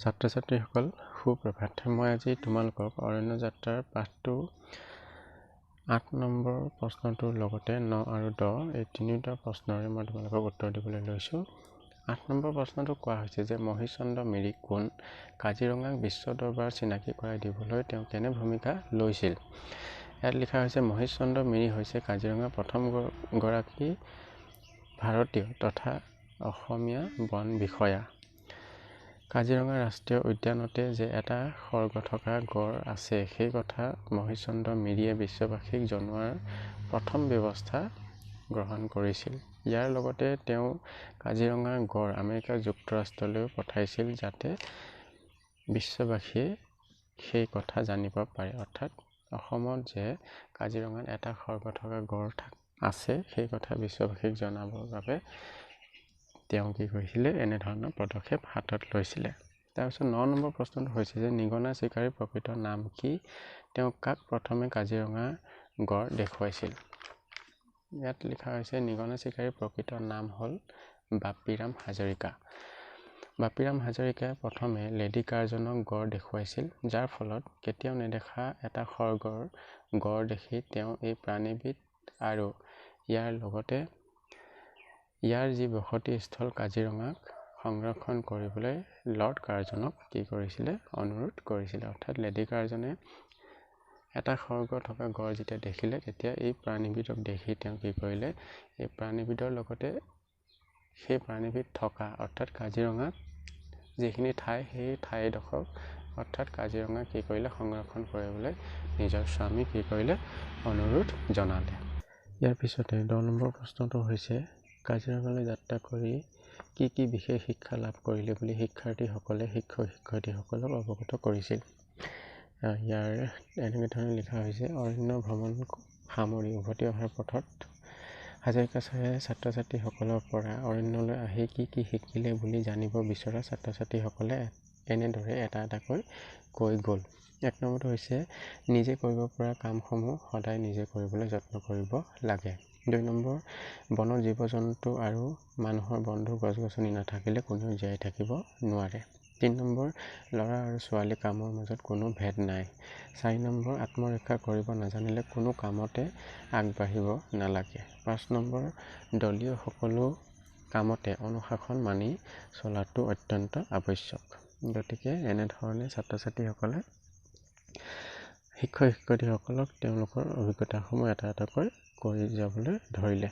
ছাত্ৰ ছাত্ৰীসকল, সুপ্ৰভাত। মই আজি তোমালোকক অৰণ্য যাত্ৰাৰ পাঠটো 8 নম্বৰ প্ৰশ্নটোৰ লগতে 9 আৰু 10 এই তিনিওটা প্ৰশ্নৰে মই তোমালোকক উত্তৰ দিবলৈ লৈছোঁ। 8 নম্বৰ প্ৰশ্নটো কোৱা হৈছে যে মহীচন্দ্ৰ মিৰি কোন, কাজিৰঙাক বিশ্ব দৰবাৰত চিনাকি কৰাই দিবলৈ তেওঁ কেনে ভূমিকা লৈছিল? ইয়াত লিখা হৈছে, মহীচন্দ্ৰ মিৰি হৈছে কাজিৰঙাৰ প্ৰথমগৰাকী ভাৰতীয় তথা অসমীয়া বন বিষয়া। কাজিৰঙা ৰাষ্ট্ৰীয় উদ্যানতে যে এটা খৰ্গ থকা গড় আছে, সেই কথা মহীচন্দ্ৰ মিৰিয়ে বিশ্ববাসীক জনোৱাৰ প্ৰথম ব্যৱস্থা গ্ৰহণ কৰিছিল। ইয়াৰ লগতে তেওঁ কাজিৰঙাৰ গড় আমেৰিকা যুক্তৰাষ্ট্ৰলৈও পঠাইছিল, যাতে বিশ্ববাসীয়ে সেই কথা জানিব পাৰে। অৰ্থাৎ অসমত যে কাজিৰঙাত এটা খৰ্গ থকা গড় আছে, সেই কথা বিশ্ববাসীক জনাবৰ বাবে তেওঁ কি কৰিছিলে, এনেধৰণৰ পদক্ষেপ হাতত লৈছিলে। তাৰপিছত 9 নম্বৰ প্ৰশ্নটো হৈছে যে নিগনা চিকাৰীৰ প্ৰকৃত নাম কি, তেওঁ কাক প্ৰথমে কাজিৰঙা গড় দেখুৱাইছিল? ইয়াত লিখা হৈছে, নিগনা চিকাৰীৰ প্ৰকৃত নাম হ'ল বাপিৰাম হাজৰিকা। বাপিৰাম হাজৰিকাই প্ৰথমে লেডী কাৰ্জনক গড় দেখুৱাইছিল, যাৰ ফলত কেতিয়াও নেদেখা এটা খৰ্গৰ গড় দেখি তেওঁ এই প্ৰাণীবিধ আৰু ইয়াৰ লগতে ইয়াৰ যি বসতিস্থল কাজিৰঙাক সংৰক্ষণ কৰিবলৈ লৰ্ড কাৰ্জনক কি কৰিছিলে, অনুৰোধ কৰিছিলে। অৰ্থাৎ লেডী কাৰ্জনে এটা খৰ্গ থকা গড় যেতিয়া দেখিলে, তেতিয়া এই প্ৰাণীবিধক দেখি তেওঁ কি কৰিলে, এই প্ৰাণীবিধৰ লগতে সেই প্ৰাণীবিধ থকা অৰ্থাৎ কাজিৰঙাত যিখিনি ঠাই, সেই ঠাইডোখৰক অৰ্থাৎ কাজিৰঙা কি কৰিলে, সংৰক্ষণ কৰিবলৈ নিজৰ স্বামী কি কৰিলে, অনুৰোধ জনালে। ইয়াৰ পিছতে 10 নম্বৰ প্ৰশ্নটো হৈছে, কাজিৰঙালৈ যাত্ৰা কৰি কি কি বিশেষ শিক্ষা লাভ কৰিলে বুলি শিক্ষাৰ্থীসকলে শিক্ষক শিক্ষয়িত্ৰীসকলক অৱগত কৰিছিল? ইয়াৰ এনেকৈ ধৰণে লিখা হৈছে, অৰণ্য ভ্ৰমণ সামৰি উভতি অহাৰ পথত হাজৰিকা ছাৰে ছাত্ৰ ছাত্ৰীসকলৰ পৰা অৰণ্যলৈ আহি কি কি শিকিলে বুলি জানিব বিচৰা ছাত্ৰ ছাত্ৰীসকলে এনেদৰে এটা এটাকৈ কৈ গ'ল। 1 নম্বৰটো হৈছে, নিজে কৰিব পৰা কামসমূহ সদায় নিজে কৰিবলৈ যত্ন কৰিব লাগে। 2 নম্বৰ, বনত জীৱ জন্তু আৰু মানুহৰ বন্ধু গছ গছনি নাথাকিলে কোনেও জীয়াই থাকিব নোৱাৰে। 3 নম্বৰ, ল'ৰা আৰু ছোৱালী কামৰ মাজত কোনো ভেদ নাই। 4 নম্বৰ, আত্মৰক্ষা কৰিব নাজানিলে কোনো কামতে আগবাঢ়িব নালাগে। 5 নম্বৰ, দলীয় সকলো কামতে অনুশাসন মানি চলাটো অত্যন্ত আৱশ্যক। গতিকে এনেধৰণে ছাত্ৰ ছাত্ৰীসকলে শিক্ষক শিক্ষয়িত্ৰীসকলক তেওঁলোকৰ অভিজ্ঞতাসমূহ এটা এটাকৈ কৈ যাবলৈ ধৰিলে।